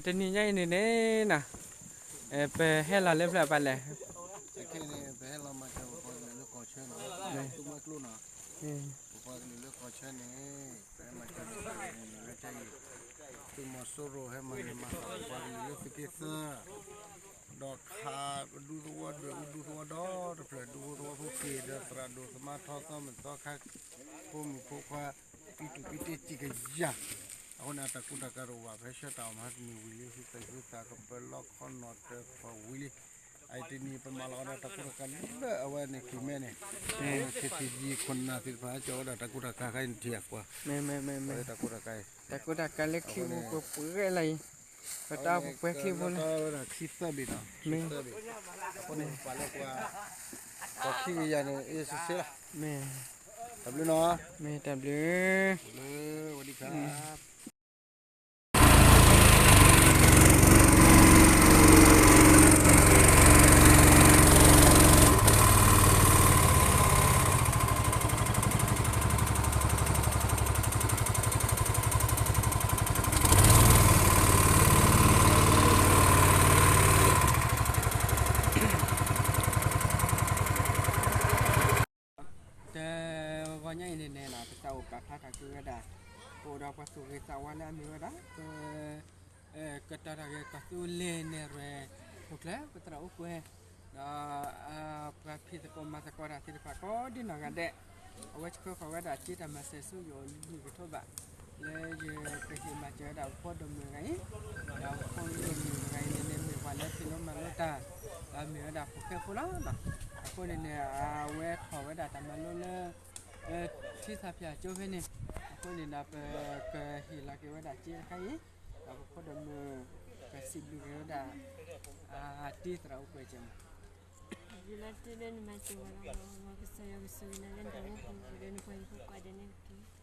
တနံၤညါအံၤန့ၣ်န့ၣ်နီၤ, ပဟဲလီၤလၢဖျၢၣ်ပၢ်လဲၣ်, ခဲအံၤန့ၣ် ပဟဲလီၤမၤစၢၤပပှၤကလုာ်လၢကီၢ်ဆၢန့ၣ်, သူမွဲကျိနီၤ, ပပှၤကလုာ်လၢကီၢ်ဆၢန့ၣ် ပဟဲမၤစၢၤပပှၤကလုာ်လၢတၢ်အံၤ, သုးမီၤစိရိၤဟဲမၤန့ၢ်မၤဃးပပှၤကလုာ်လၢသုးက့သၢ ဒီးခးပဒူသဝီ ဒွဲၣ်အူဒူသဝီဒီတဖျၢၣ် ဒူဖိသဝီဖိက့ၤဒီးသရၣ်ဒိၣ်သမါထီသီမုၣ်သီခါ ဖိမုၣ်ဖိခွါ ပံတူၣ်ပံတ့စံၣ်ကယၤ, အဃိန့ၣ် အတၢ်ကူတၢ်ကၤတအိၣ်ဘၣ် ပဟဲဆှၢတၢ်အီၣ်မၤတနံၤဝံၤလံ ဟုသၢဟုသၢကပၢၤလီခီနီၣ်တၢၤဖီၣ်ဝံၤလံ, အအံၤတနံၤပမၤလီၤဝဲဒၣ်တၢ်ကူတၢ်ကၤလၢအဝဲန့ၣ် ကံၢ်မဲန့ၣ်, ခ့ထံယံၤခိၣ်နၢ်သ့ၣ်တဖၣ် ကၠီဝဲဒၣ်တၢ်ကူတၢ်ကၤခါအံၤန့ၣ် ထံၣ်အကွၢ်, မ့ၢ်မ့ၢ်မ့ၢ်မ့ၢ်, တၢ်ကူတၢ်ကၤအံၤ, တၢ်ကူတၢ်ကၤလၢခံပူၤပှဲၤပှဲၤလၢအံၤ, ပတၢ်ပှဲၤချံပူၤလၢ ခံသၢဘ့ၣ်နီၤ, မ့ၢ်, အဃိန့ၣ်ပပာ်လၢပှၤ ပှၤခံကယၤန့ၣ် အ့ၣ်စ့လီၤ, မ့ၢ်, တၢ်ဘျုးနီၤ, မ့ၢ်တၢ်ဘျုး, ဝဒံခါ တဂီၤညါအံၤန့ၣ်န့ၣ် ပသးအိၣ်ပာ်ဖျါထီၣ်က့ၤဝဲဒၣ် ပအိၣ်ဒီးပှၤသူၣ်ဂ့ၤသးဝါလၢအမ့ၢ်ဝဲဒၣ် ပ ကတီၤတၢ်ဂ့ၢ်ကီၢ်သူလ့ၤနဲၣ်ရွဲၣ် ဟူးကျဲ ပသရၣ်အိၣ်ကွဲ ဒီး ပှၤဖံးသကိးမၤသကိးတၢ်သ့ၣ်တဖၣ်ကိးဒ်နီၢ်ဂၤဒဲး, အဝဲဆှၢဃီၤဝဲဒၣ်စ့တၢ်မၤစၢၤဆူယအိၣ်လၢနံၣ်ကထိဘး လၢယကဟ့ၣ်မၤစၢၤဝဲဒၣ်ပဖိဒိၣ်မုၣ်တဂၤအံၤ, ဒီးပဖိဒိၣ်မုၣ်တဂၤအံၤန့ၣ်န့ၣ် မ့ၢ်ပှၤလၢဖံးလိမၤလိတၢ်, ဒီးမ့ၢ်ဝဲဒၣ်ဖိၣ်ဃဲဖိလီၤ. အဃိန့ၣ်န့ၣ် အဝဲထီၣ်ဝဲဒၣ်တၢ်မၤလိလၢ ထံဆးဖၠၣ်ကၠိဖဲန့ၣ်, အဃိန့ၣ်ဒီး ပကဟ့ၣ်လီၤက့ၤဝဲဒၣ်စ့တခါအံၤ, ဒီးပဖိဒိၣ်မုၣ် ကစံးဘျုးက့ၤဝဲဒၣ် တံၤသရၣ်အိၣ်ကွဲးကဲမး ယလၢတၢ်လၢနမၤစၢၤဝဲလီၤ, မ်ကစၢ်ယွၤကဆိၣ်ဂ့ၤနၤလၢနတၢ်အိၣ်မူပူၤဒီးနပှၤဟံၣ်ဖိဃီဖိကိးဂၤဒဲးန့ၣ်တက့ၢ်.